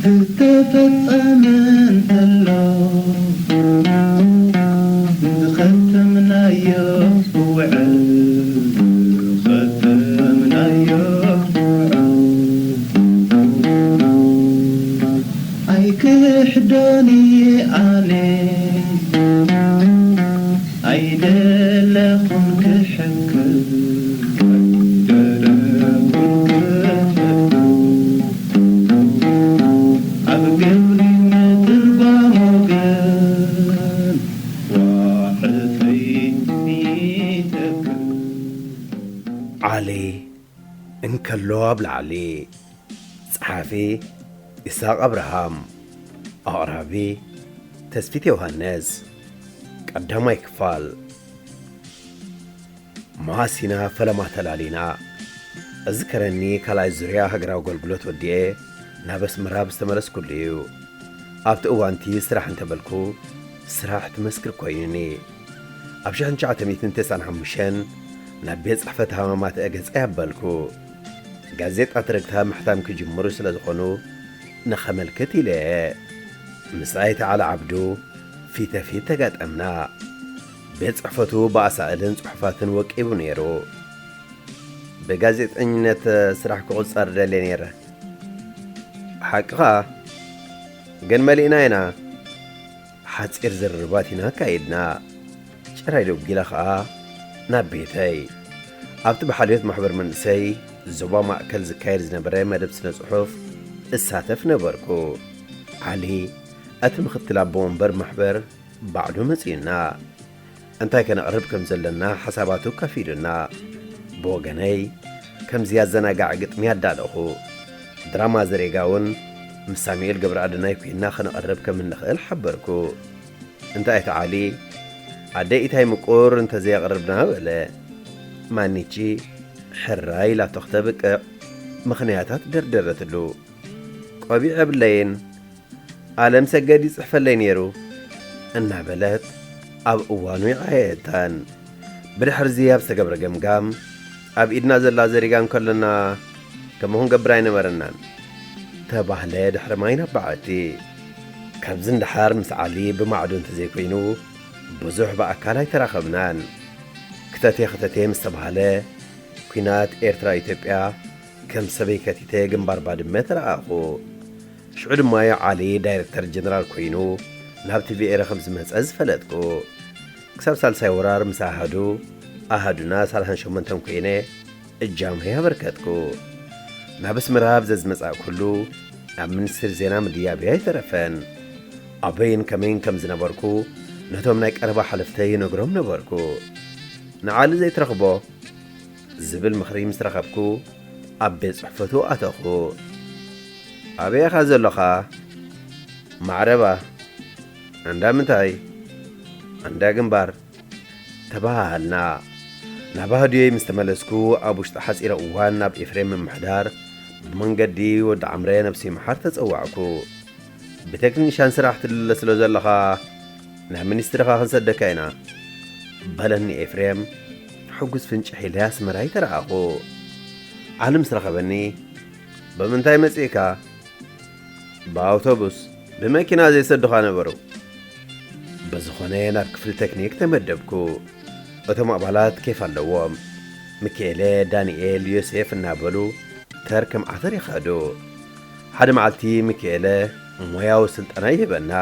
ዝተፈጸመ እንተሎ ዝኸተምናዮ ውዕል፣ ዝኸተምናዮ ውዕል ኣይክሕዶን እየ ኣነ። ኣይደለኹን ክሕክም፣ ኣይደለኹን ክሕክም። ኣብ ግብሪ ምትርጓሙ ግን ዋሕተይ ይተክል። ዓሊ እንከሎ ኣብ ላዕሊ። ጸሓፊ ይስሐቅ ኣብርሃም። ኣቕራቢ ተስፊት ዮሃንስ። ቀዳማይ ክፋል። መሃስ ኢና ፈለማ ተላሊና። እዝከረኒ ካልኣይ ዙርያ ሃገራዊ ኣገልግሎት ወዲኤ ናብ ኣስመራ ብዝተመለስኩሉ እዩ። ኣብቲ እዋንቲ ስራሕ እንተበልኩ፣ ስራሕ ትመስክር ኮይኑኒ። ኣብ ሽሕን ትሽዓተ ሚእትን ተስዓን ሓሙሽተን ናብ ቤት ጽሕፈት ሃማማት እገጸ ያበልኩ። ጋዜጣ ትረግታ ምሕታም ክጅምሩ ስለ ዝኾኑ ንኸመልክት ኢለ ምስ ኣይተ ዓሊ ዓብዱ ፊተ ፊት ተጋጠምና። ቤት ጽሕፈቱ ብኣሳእልን ጽሑፋትን ወቂቡ ነይሩ። "ብጋዜጠኝነት ስራሕ ክቑጸር ደልየ ነይረ። ሓቅኻ ግን መሊእና ኢና። ሓጺር ዝርርባት ኢና ኣካይድና። ጭራይ ዶጊለ ኸኣ ናብ ቤተይ። ኣብቲ ብሓልዮት ማሕበር መንእሰይ ዞባ ማእከል ዝካየድ ዝነበረ መደብ ስነ ጽሑፍ እሳተፍ ነበርኩ። ዓሊ፣ እቲ ምኽትል ኣቦ ወንበር ማሕበር ባዕሉ መጺኡና። እንታይ ከነቕርብ ከም ዘለና ሓሳባቱ ኣካፊሉና። ብወገነይ፣ ከምዚ ኣዘናጋዒ ግጥሚ ኣዳለኹ። ድራማ ዘሬጋ እውን ምስ ሳሙኤል ገብረኣደናይ ኮይንና ከነቕርብ ከም እንኽእል ሓበርኩ። እንታይ እቲ ዓሊ፣ ኣደይ ኢታይ ምቁር እንተዘየቕርብና በለ። ማኒቺ ሕራይ ኢላቶ ክተብቅዕ ምኽንያታት ደርደረትሉ። ቆቢዕ የብለይን፣ ኣለም ሰገድ ይጽሕፈለይ ነይሩ እናበለት ኣብ እዋኑ ይዓየየታን። ብድሕርዚ ኣብ ዝተገብረ ገምጋም ኣብ ኢድና ዘላ ዘሪጋ እንከለና ከምኡ ክንገብር ኣይነበረናን ተባህለ ድሕሪ ማይ ናብ በዓቲ። ካብዚ ንደሓር ምስ ዓሊ ብማዕዶ እንተዘይኮይኑ ብዙሕ ብኣካል ኣይተራኸብናን። ክተቴ ክተቴ ምስ ተባህለ ኲናት ኤርትራ ኢትዮጵያ ከም ሰበይ ከቲተ ግንባር ባድመ ተረኣኹ። ሽዑ ድማ እዩ ዓሊ ዳይረክተር ጀነራል ኮይኑ ናብ ቲቪ ኤረ ከም ዝመጸ ዝፈለጥኩ። ክሳብ ሳልሳይ ወራር ምስ ኣሃዱ፣ ኣሃዱና ሰላሳን ሸሞንተን ኮይነ እጃመይ ኣበርከትኩ። ናብ ኣስመራ ኣብ ዘዝመጻእኩሉ ኣብ ሚኒስትሪ ዜና ምድያበይ ኣይተረፈን። ኣበይን ከመይን ከም ዝነበርኩ ነቶም ናይ ቀረባ ሓለፍተይ ይነግሮም ነበርኩ። ንዓሊ ዘይትረኽቦ ዝብል ምኽሪ ምስ ረኸብኩ ኣብ ቤት ጽሕፈቱ ኣተኹ። ኣበይ ኢኻ ዘሎኻ? ማዕረባ። እንዳ ምንታይ? እንዳ ግንባር። ተባሃሃልና። ናብ ኣህዱየይ ምስ ተመለስኩ ኣብ ውሽጢ ሓጺረ እዋን ናብ ኤፍሬም ምምሕዳር ብመንገዲ ወዲ ዓምረ ነብሲ ይምሓር ተጸዋዕኩ። ብቴክኒሻን ስራሕ ትድለ ስለ ዘለኻ ናብ ሚኒስትሪኻ ክንሰደካ ኢና በለኒ ኤፍሬም። ሕጉስ ፍንጭሕ ኢለ ኣስመራ ኣይተረኣኹ። ዓሊ ምስ ረኸበኒ፣ "ብምንታይ መጺእካ?" "ብኣውቶቡስ፣ ብመኪና ዘይሰዱኻ ነበሩ?" በዝኾነ ናብ ክፍሊ ቴክኒክ ተመደብኩ። እቶም ኣባላት ኬፍ ኣለዎም። ሚካኤለ፣ ዳንኤል፣ ዮሴፍ እናበሉ ተር ከም ዓተር ይኸዱ። ሓደ መዓልቲ ሚካኤለ ሞያዊ ስልጠና ይህበና።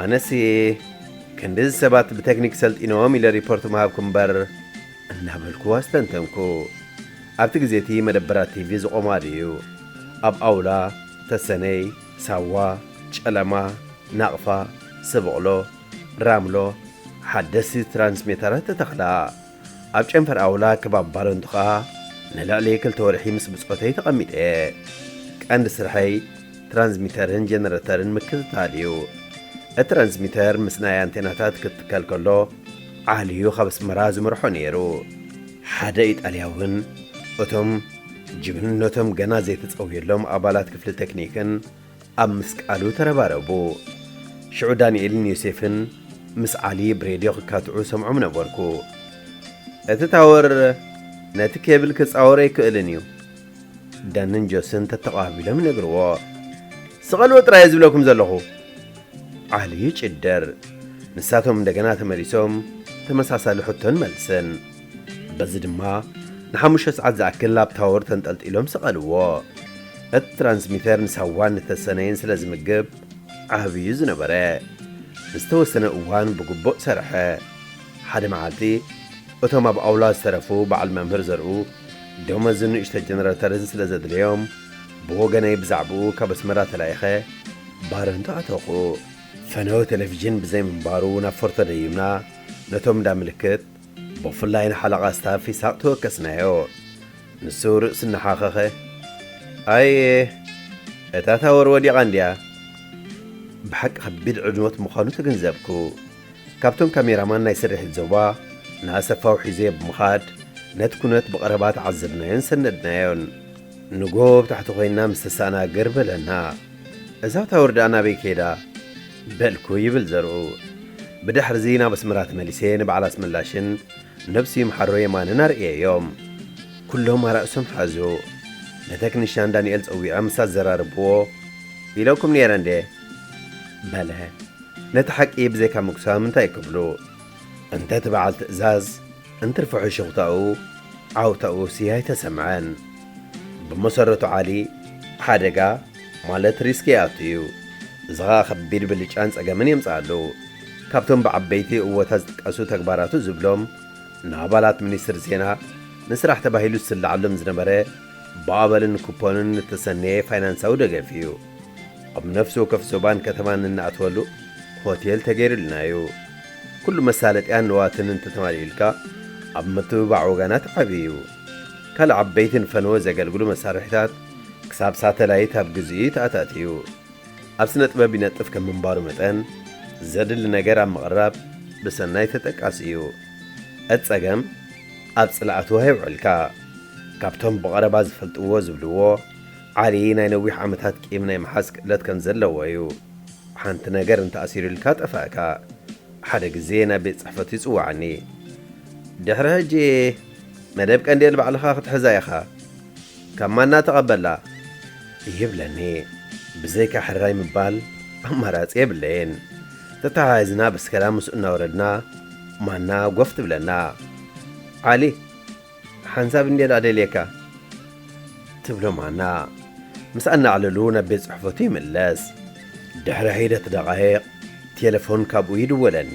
ኣነሲ፣ "ክንድዚ ሰባት ብቴክኒክ ሰልጢኖም" ኢለ ሪፖርት ምሃብኩ እምበር እናበልኩ ኣስተንተንኩ። ኣብቲ ግዜ እቲ መደበራት ቲቪ ዝቖማሉ እዩ። ኣብ ኣውላ፣ ተሰነይ፣ ሳዋ፣ ጨለማ፣ ናቕፋ፣ ሰበቕሎ፣ ራምሎ፣ ሓደስቲ ትራንስሜተራት ተተኽላ። ኣብ ጨንፈር ኣውላ ከባቢ ባረንቱ ኸኣ ንልዕሊ ክልተ ወርሒ ምስ ብጾተይ ተቐሚጠ። ቀንዲ ስርሐይ ትራንስሚተርን ጀነረተርን ምክትታል እዩ። እቲ ትራንስሚተር ምስ ናይ ኣንቴናታት ክትከል ከሎ፣ ዓሊዩ ካብ ኣስመራ ዝመርሖ ነይሩ። ሓደ ኢጣልያውን እቶም ጅግንነቶም ገና ዘይተጸውየሎም ኣባላት ክፍሊ ቴክኒክን ኣብ ምስቃሉ ተረባረቡ። ሽዑ ዳንኤልን ዮሴፍን ምስ ዓሊ ብሬድዮ ክካትዑ ሰምዖም ነበርኩ። "እቲ ታወር ነቲ ኬብል ክጻወር ኣይክእልን እዩ። ዳንን ጆስን ተተቓቢሎም ይነግርዎ። ስቐልዎ ጥራይ ዝብለኩም ዘለኹ። ዓሊ ይጭደር። ንሳቶም እንደገና ተመሊሶም ተመሳሳሊ ሕቶን መልስን። በዚ ድማ ንሓሙሽተ ሰዓት ዝኣክል ኣብ ታወር ተንጠልጢሎም ሰቐልዎ። እቲ ትራንስሚተር ንሳዋን ንተሰነይን ስለ ዝምግብ ዓብዩ ዝነበረ። ንዝተወሰነ እዋን ብግቡእ ሰርሐ። ሓደ መዓልቲ እቶም ኣብ ኣውላ ዝተረፉ በዓል መምህር ዘርኡ ደሞዝን ንእሽቶ ጀነረተርን ስለ ዘድለዮም ብወገነይ ብዛዕባኡ ካብ ኣስመራ ተላኢኸ ባረንቱ ኣተኹ። ፈነወ ቴሌቪዥን ብዘይ ምንባሩ ናብ ፎርቶ ደይብና ነቶም እንዳ ምልክት ብፍላይ ንሓለቓ ስታፍ ይስሓቕ ተወከስናዮ። ንሱ ርእሱ እናሓኸኸ ኣየ እታ ታወር ወዲቓ እንድያ። ብሓቂ ከቢድ ዕድኖት ምዃኑ ተገንዘብኩ። ካብቶም ካሜራማን ናይ ስርሒት ዞባ ንኣሰፋው ሒዘዮ ብምኻድ ነቲ ኩነት ብቐረባ ተዓዘብናዮን ሰነድናዮን። ንጎ ኣብ ታሕቲ ኮይና ምስ ተሰኣናግር በለና። እዛ ታወር ደኣ ናበይ ከይዳ? በልኩ ይብል ዘርኡ። ብድሕርዚ ናብ ኣስመራ ተመሊሰ ንበዓል ኣስመላሽን ነብሲ ይምሓሮ የማንን ኣርእየዮም። ኩሎም ኣራእሶም ሓዙ። ንተክኒሻን ዳንኤል ጸዊዐ ምስ ኣዘራርብዎ ኢለኩም ነይረ እንዴ? በለ። ነቲ ሓቂ ብዘይካ ምጉሳም እንታይ ክብሉ? እንተ እቲ በዓል ትእዛዝ እንትርፍሑ ሽኹታኡ ዓውታኡ ሲ ኣይተሰምዐን። ብመሰረቱ ዓሊ ሓደጋ ማለት ሪስክ ይኣቱ እዩ። እዚ ኸኣ ከቢድ ብልጫን ጸገምን የምጽኣሉ። ካብቶም ብዓበይቲ እወታት ዝጥቀሱ ተግባራቱ ዝብሎም ንኣባላት ሚኒስትሪ ዜና ንስራሕ ተባሂሉ ዝስልዓሎም ዝነበረ ብኣበልን ኩፖንን እተሰነየ ፋይናንሳዊ ደገፍ እዩ። ኣብ ነፍሲ ወከፍ ዞባን ከተማን እንኣትወሉ ሆቴል ተገይሩልና እዩ። ኩሉ መሳለጥያን ንዋትን እንተተማሊኡልካ ኣብ ምትብባዕ ወገናት ዓብዪ እዩ። ካልእ ዓበይቲ ንፈነወ ዘገልግሉ መሳርሒታት ክሳብ ሳተላይት ኣብ ግዜኡ ተኣታትዩ። ኣብ ስነ ጥበብ ይነጥፍ ከም ምንባሩ መጠን ዘድሊ ነገር ኣብ ምቕራብ ብሰናይ ተጠቃሲ እዩ። እቲ ጸገም ኣብ ጽልኣቱ ኣይውዕልካ። ካብቶም ብቐረባ ዝፈልጥዎ ዝብልዎ ዓሊ ናይ ነዊሕ ዓመታት ቂም ናይ ምሓዝ ክእለት ከም ዘለዎ እዩ። ሓንቲ ነገር እንተኣሲሩልካ ጠፋእካ። ሓደ ግዜ ናብ ቤት ጽሕፈቱ ይጽውዓኒ። ድሕሪ ሕጂ መደብ ቀንዴል ባዕልኻ ክትሕዛ ኢኻ። ካብ ማና ተቐበላ ይብለኒ። ብዘይካ ሕራይ ምባል ኣማራጺ የብለይን። ተተሓሒዝና በስከላ ምስኡ እናወረድና ማና ጎፍ ትብለና። ዓሊ ሓንሳብ እንድየ ደኣ ደልየካ ትብሎ ማና። ምስ ኣናዕለሉ ናብ ቤት ጽሕፈቱ ይምለስ። ድሕሪ ሒደት ደቓይቕ ቴሌፎን ካብኡ ይድወለኒ።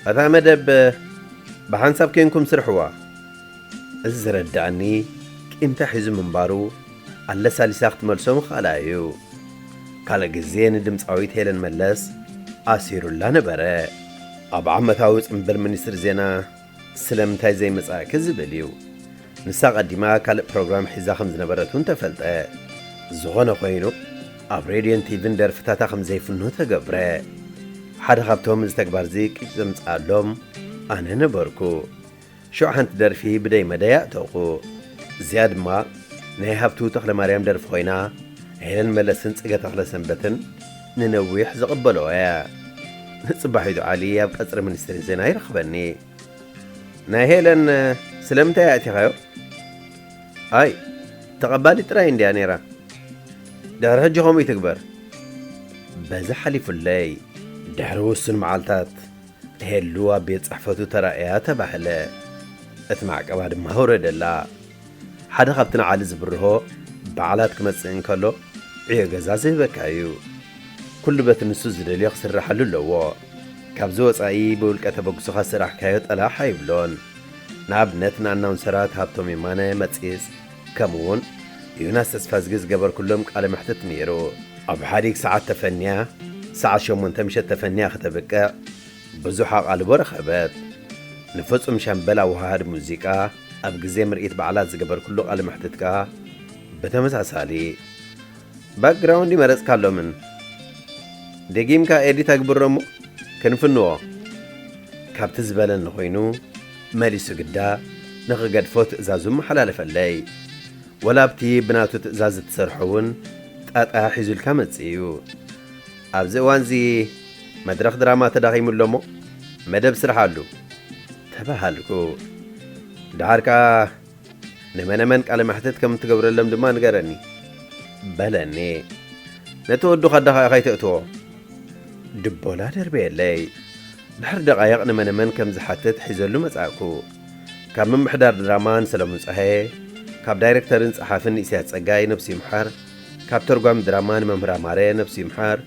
እታ መደብ ብሓንሳብ ኬንኩም ስርሕዋ። እዚ ዝረዳእኒ ቂምታ ሒዙ ምንባሩ ኣለሳሊሳ ክትመልሶ ምኽኣላ እዩ። ካልእ ግዜ ንድምፃዊት ሄለን መለስ ኣሲሩላ ነበረ። ኣብ ዓመታዊ ጽምብል ሚኒስትሪ ዜና ስለምንታይ ዘይመጻእኪ ዝብል እዩ። ንሳ ቀዲማ ካልእ ፕሮግራም ሒዛ ከም ዝነበረት እውን ተፈልጠ። ዝኾነ ኮይኑ ኣብ ሬድዮን ቲቪን ደርፍታታ ከም ዘይፍኖ ተገብረ። ሓደ ካብቶም እዚ ተግባር እዚ ቂጭ ዘምጽኣሎም ኣነ ነበርኩ። ሽዑ ሓንቲ ደርፊ ብደይ መደይ ኣእተኹ። እዚኣ ድማ ናይ ሃብቱ ተኽለማርያም ደርፊ ኮይና ሄለን መለስን ጽገ ተኽለሰንበትን ንነዊሕ ዝቕበልኦ እያ። ንጽባሒቱ ዓሊ ኣብ ቀጽሪ ሚኒስትሪ ዜና ይረኽበኒ። ናይ ሄለን ስለምንታይ ኣእቲኻዮ? ኣይ ተቐባሊት ጥራይ እንድያ ነይራ። ድሕሪ ሕጂ ከምኡ ይትግበር። በዚ ሓሊፉለይ። ድሕሪ ውሱን መዓልታት ሄሉ ኣብ ቤት ጽሕፈቱ ተራእያ ተባህለ። እቲ ማዕቀባ ድማ ወረደላ። ሓደ ካብቲ ንዓሊ ዝብርሆ በዓላት ክመጽእ እንከሎ ዕዮ ገዛ ዝህበካ እዩ። ኩሉ በቲ ንሱ ዝደልዮ ክስርሓሉ ኣለዎ። ካብዚ ወጻኢ ብውልቀ ተበግሶኻ ዝሰራሕካዮ ጠላሕ ኣይብሎን። ንኣብነት ንኣናውንሰራት ሃብቶም የማነ መጺጽ ከምኡ እውን ዮናስ ተስፋዝጊ ዝገበርኩሎም ቃለ መሕትት ነይሩ። ኣብ ሓዲግ ሰዓት ተፈንያ ሰዓት ሸሞንተ ምሸት ተፈንያ ከተብቅዕ ብዙሕ ኣቓልቦ ረኸበት። ንፍጹም ሻምበል ኣወሃሃዲ ሙዚቃ ኣብ ግዜ ምርኢት በዓላት ዝገበርኩሉ ቃለ መሕትት ከኣ ብተመሳሳሊ። ባክግራውንድ ይመረጽካሎምን ደጊምካ ኤዲት ኣግብሮ እሞ ክንፍንዎ። ካብቲ ዝበለኒ ኮይኑ መሊሱ ግዳ ንኽገድፎ ትእዛዙ መሓላለፈለይ። ወላ ኣብቲ ብናቱ ትእዛዝ እትሰርሖ እውን ጣጣ ሒዙልካ መጽእ እዩ። ኣብዚ እዋንዚ መድረኽ ድራማ ተዳኺሙ ኣሎ እሞ መደብ ስራሕ ኣሉ ተባሃልኩ። ደሓር ከኣ ንመነመን ቃለ መሕትት ከም እትገብረሎም ድማ ንገረኒ በለኒ። ነቲ ወዱኻ ኣዳኻ ኢኻ ኣይተእትዎ። ድቦላ ደርበየለይ። ድሕሪ ደቓይቕ ንመነመን ከም ዝሓትት ሒዘሉ መጻእኩ። ካብ ምምሕዳር ድራማ ንሰለሙን ጸሃየ፣ ካብ ዳይረክተርን ጸሓፍን ንእስያስ ጸጋይ ነብሱ ይምሓር፣ ካብ ተርጓሚ ድራማ ንመምህር ኣማረ ነብሱ ይምሓር፣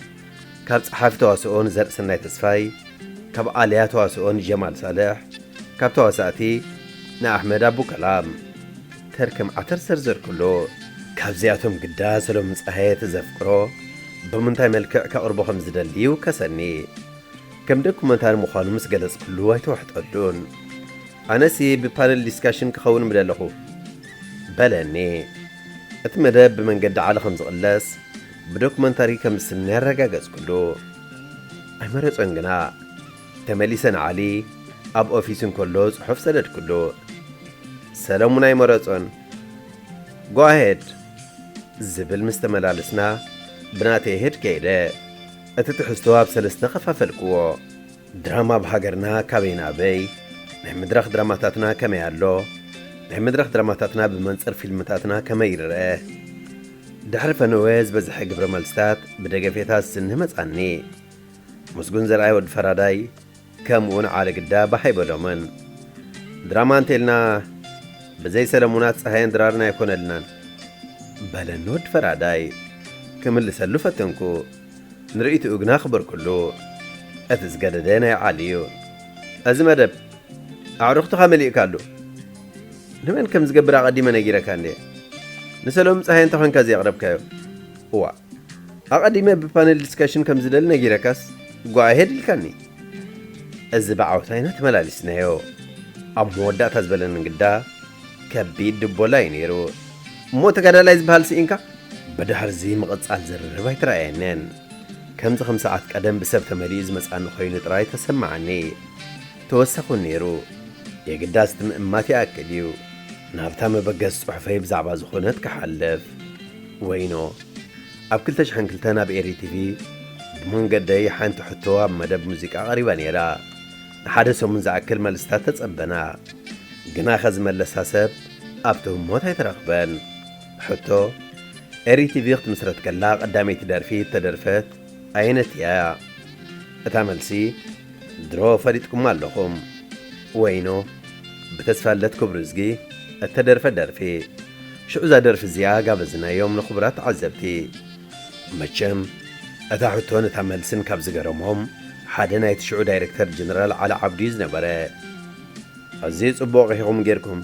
ካብ ጸሓፊ ተዋስኦ ንዘርእሰናይ ተስፋይ፣ ካብ ኣልያ ተዋስኦ ንጀማል ሳልሕ፣ ካብ ተዋሳእቲ ንኣሕመድ ኣቡከላም። ተርከም ዓተር ዘርዘርኩሉ። ካብዚኣቶም ግዳ ሰሎሙን ጸሃየ እቲ ዘፍቅሮ ብምንታይ መልክዕ ከቕርቦ ከም ዝደሊ ይውከሰኒ። ከም ዶኩመንታሪ ምዃኑ ምስ ገለጽኩሉ ኣይተዋሕጠሉን። ኣነሲ ብፓነል ዲስካሽን ክኸውን ምደለኹ በለኒ። እቲ መደብ ብመንገዲ ዓሊ ከም ዝቕለስ ብዶኩመንታሪ ከም ዝስነ ኣረጋገጽኩሉ። ኣይመረጾን ግና። ተመሊሰ ንዓሊ ኣብ ኦፊስ እንከሎ ጽሑፍ ሰደድኩሉ። ሰለሙን ኣይመረጾን። ጓሄድ ዝብል ምስ ተመላለስና ብናተይ ሄድ ከይደ። እቲ ትሕዝቶ ኣብ ሰለስተ ከፋፈልክዎ። ድራማ ኣብ ሃገርና ካበይ ናበይ፣ ናይ መድረኽ ድራማታትና ከመይ ኣሎ፣ ናይ መድረኽ ድራማታትና ብመንጽር ፊልምታትና ከመይ ይረአ። ድሕሪ ፈነወ ዝበዝሐ ግብረ መልስታት ብደገፌታ ዝስንህ መጻኒ። ምስጉን ዘርኣይ ወዲ ፈራዳይ ከምኡውን ዓሊ ግዳ ባህ ኣይበሎምን። ድራማ እንተልና ብዘይ ሰለሙናት ጸሃየን ድራርን ኣይኮነልናን በለኒ ወዲ ፈራዳይ። ክምልሰሉ ፈተንኩ። ንርእይትኡ ግና ኣኽበርኩሉ። እቲ ዝገደደ ናይ ዓሊ እዩ። እዚ መደብ ኣዕሩኽትኻ መሊእካሉ። ንመን ከም ዝገብር ኣቐዲመ ነጊረካ እንዴ? ንሰሎም ጸሃየ እንተኾንካ ዘየቕረብካዮ። እዋ፣ ኣቐዲመ ብፓነል ዲስካሽን ከም ዝደሊ ነጊረካስ ጓ ኣሄድ ኢልካኒ። እዚ ብዓውታ ኢና ተመላሊስናዮ። ኣብ መወዳእታ ዝበለኒ ግዳ ከቢድ ድቦላ እዩ ነይሩ። እሞ ተጋዳላይ ዝበሃል ስኢንካ? ብድሕርዚ ምቕጻል ዝርርብ ኣይተራእየንን። ከምዚ ከም ሰዓት ቀደም ብሰብ ተመሊኡ ዝመጻኒ ኮይኑ ጥራይ ተሰማዓኒ። ተወሳኹ ነይሩ። የግዳስ እቲ ምእማት ይኣክል እዩ። ናብታ መበገስ ጽሑፈይ ብዛዕባ ዝኾነት ክሓልፍ። ወይኖ፣ ኣብ ክልተ ሽሕን ክልተን ኣብ ኤሪ ቲቪ ብመንገደይ ሓንቲ ሕቶ ኣብ መደብ ሙዚቃ ቀሪባ ነይራ። ንሓደ ሰሙን ዝኣክል መልስታት ተጸበና። ግናኸ ዝመለሳ ሰብ ኣብቲ ህሞት ኣይተረኽበን። ሕቶ፣ ኤሪ ቲቪ ክትምስረት ከላ ቀዳመይቲ ደርፊ እተደርፈት ኣየነይቲ እያ? እታ መልሲ፣ ድሮ ፈሊጥኩማ ኣለኹም። ወይኖ፣ ብተስፋለት ክብሩዝጊ እተደርፈት ደርፊ። ሽዑ እዛ ደርፊ እዚኣ ጋበዝናዮም ንኽቡራት ተዓዘብቲ። መቸም፣ እታ ሕቶን እታ መልስን ካብ ዝገረሞም ሓደ ናይቲ ሽዑ ዳይረክተር ጀነራል ዓሊ ዓብዱ እዩ ዝነበረ። ኣዝዩ ጽቡቕ ኢኹም ጌርኩም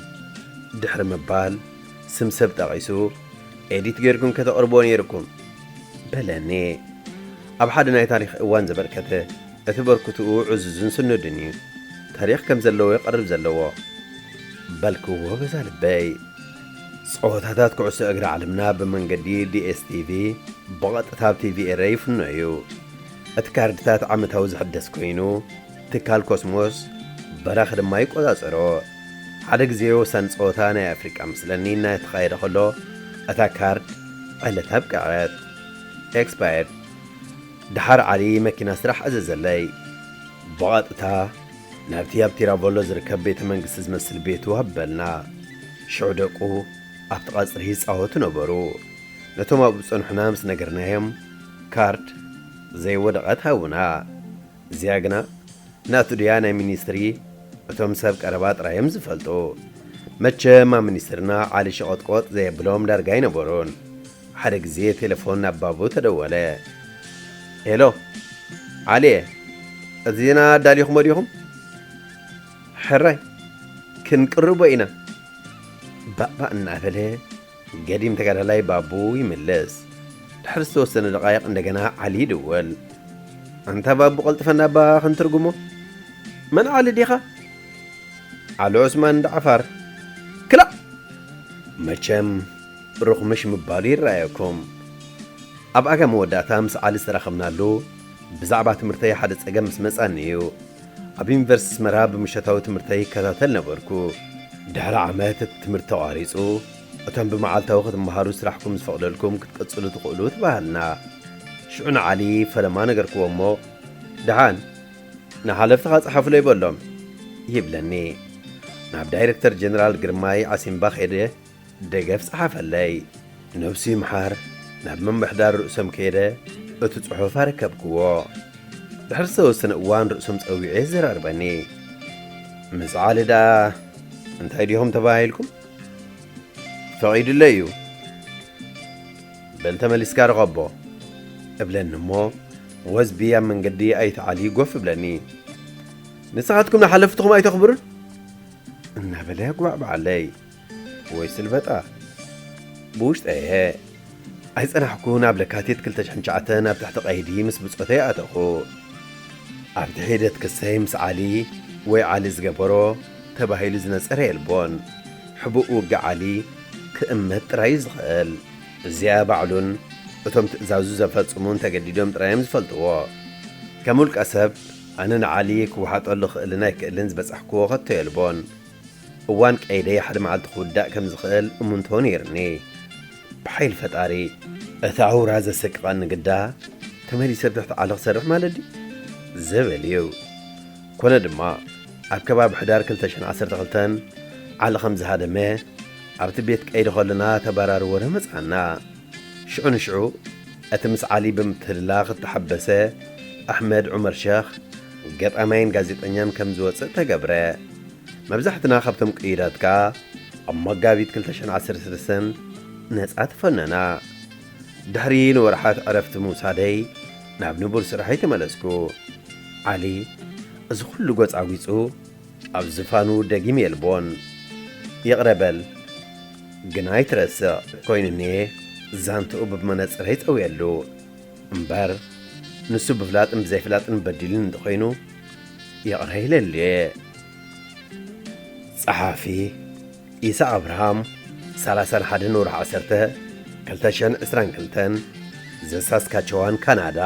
ድሕሪ ምባል፣ ስም ሰብ ጠቒሱ፣ ኤዲት ጌርኩም ከተቕርብዎ ነይርኩም በለኒ። ኣብ ሓደ ናይ ታሪኽ እዋን ዘበርከተ፣ እቲ በርክትኡ ዕዙዝን ስኑድን እዩ። ታሪኽ ከም ዘለዎ ይቐርብ ዘለዎ በልክዎ በዛ ልበይ። ጸወታታት ኩዕሶ እግሪ ዓለምና ብመንገዲ ዲ ኤስ ቲ ቪ ብቐጥታ ኣብ ቲ ቪ ኤረ ይፍኖ እዩ። እቲ ካርድታት ዓመታዊ ዝሕደስ ኮይኑ፣ ትካል ኮስሞስ በራኺ ድማ ይቆጻጸሮ። ሓደ ግዜ ወሳኒ ጸወታ ናይ ኣፍሪቃ ምስለኒ እናተኻየደ ከሎ፣ እታ ካርድ ዕለት ኣብቅዐት፣ ኤክስፓየርድ። ደሓር ዓሊ መኪና ስራሕ ኣዘዘለይ። ብቐጥታ ናብቲ ኣብ ቲራቮሎ ዝርከብ ቤተ መንግስቲ ዝመስል ቤቱ ኣበልና። ሽዑ ደቁ ኣብቲ ቀጽሪ ይጻወቱ ነበሩ። ነቶም ኣብኡ ዝጸንሑና ምስ ነገርናዮም፣ ካርድ ዘይወደቐት ሃቡና። እዚኣ ግና ናቱ ድያ ናይ ሚኒስትሪ፣ እቶም ሰብ ቀረባ ጥራይ እዮም ዝፈልጡ። መቸም ኣብ ሚኒስትርና ዓሊ ሸቖጥቆጥ ዘየብሎም ዳርጋ ኣይነበሩን። ሓደ ግዜ ቴሌፎን ናብ ባቡ ተደወለ። ሄሎ ዓሊየ፣ እቲ ዜና ኣዳሊኹሞ ዲኹም? ሕራይ ክንቅርቦ ኢና። ባእባእ እናበለ ገዲም ተጋዳላይ ባቡ ይምልስ። ድሕሪ ዝተወሰነ ደቓይቕ እንደገና ዓሊ ይድውል። ኣንታ ባቡ ቀልጥፈና እባ ክንትርጉሞ። መን ዓሊ ዲኻ? ዓሊ ዑስማን እንዳ ዓፋር። ክላእ! መቸም ርኹምሽ ምባሉ ይረኣየኩም። ኣብ ኣጋ መወዳእታ ምስ ዓሊ ዝተራኸብናሉ ብዛዕባ ትምህርተይ ሓደ ጸገም ምስ መጻኒ እዩ። ኣብ ዩኒቨርሲቲ ኣስመራ ብምሸታዊ ትምህርተይ ይከታተል ነበርኩ። ድሕሪ ዓመት እቲ ትምህርቲ ተቋሪጹ፣ እቶም ብመዓልታዊ ክትመሃሩ ስራሕኩም ዝፈቕደልኩም ክትቅጽሉ ትኽእሉ ተባሃልና። ሽዑ ንዓሊ ፈለማ ነገርክዎ እሞ፣ ደሓን ንሓለፍትኻ ጸሓፍለይ በሎም ይብለኒ። ናብ ዳይረክተር ጀነራል ግርማይ ዓሲምባ ከይደ ደገፍ ጸሓፈለይ። ነብሱ ይምሓር፣ ናብ ምምሕዳር ርእሶም ከይደ እቲ ጽሑፍ ኣረከብክዎ። ድሕሪ ዝተወሰነ እዋን ርእሶም ጸዊዑ የዘራርበኒ። ምስ ዓሊ ደኣ እንታይ ዲኹም ተባሂልኩም? ፈቒዱለይ እዩ። በል ተመሊስካ ርኸቦ እብለኒ እሞ ወዝቢ ኣብ መንገዲ ኣይተ ዓሊ ጎፍ እብለኒ። ንስኻትኩም ንሓለፍትኹም ኣይተኽብሩን እናበለ ያጉባዕባዓለይ። ወይ ስልበጣ ብውሽጠየ ኣይጸናሕኩ ናብ ለካቲት ክልተ ሽሕን ትሽዓተን ኣብ ትሕቲ ቀይዲ ምስ ብጾተይ ኣተኹ። ኣብቲ ሒደት ክሰይ ምስ ዓሊ ወይ ዓሊ ዝገበሮ ተባሂሉ ዝነጸረ የልቦን። ሕቡእ ውግእ ዓሊ ክእመት ጥራይ እዩ ዝኽእል። እዚኣ ባዕሉን እቶም ትእዛዙ ዘፈጽሙን ተገዲዶም ጥራይ እዮም ዝፈልጥዎ። ከም ውልቀ ሰብ ኣነ ንዓሊ ክወሓጠሉ ክእልን ኣይክእልን ዝበጻሕክዎ ከቶ የልቦን። እዋን ቀይደይ ሓደ መዓልቲ ክውዳእ ከም ዝኽእል እሙንቶ ነይርኒ። ብሓይሊ ፈጣሪ እቲ ኣውራ ዘሰቅቐኒ ግዳ ተመሊሰ ብትሕቲ ዓሊ ክሰርሕ ማለት ድዩ? ዝብል እዩ። ኮነ ድማ ኣብ ከባቢ ሕዳር ክልተ ሽሕን ዓሰርተ ክልተን ዓሊ ከም ዝሃደመ ኣብቲ ቤት ቀይዲ ከለና ተባራሪ ወረ መጽኣና። ሽዑ ንሽዑ እቲ ምስ ዓሊ ብምትህልላኽ እተሓበሰ ኣሕመድ ዑመር ሸኽ ገጣማይን ጋዜጠኛን ከም ዝወጽእ ተገብረ። መብዛሕትና ካብቶም ቅይዳት ከኣ ኣብ መጋቢት ክልተ ሽሕን ዓሰርተ ሰለስተን ነጻ ተፈነና። ድሕሪ ንወርሓት ዕረፍቲ ምውሳደይ ናብ ንቡር ስራሐይ ተመለስኩ። ዓሊ እዚ ኩሉ ጎጻጒጹ ኣብ ዝፋኑ ደጊም የልቦን። ይቕረ በል ግን ኣይትረስዕ ኮይኑኒ ዛንትኡ ብመነጽረይ ጸውየሉ እምበር ንሱ ብፍላጥን ብዘይፍላጥን በዲሉን እንተኾይኑ ይቕረ ኢለሉ እየ። ጸሓፊ ኢሳቕ ኣብርሃም፣ ሰላሳን ሓደን ወርሒ ዓሰርተ፣ ክልተ ሽሕን ዕስራን ክልተን፣ ዘሳስካቸዋን ካናዳ።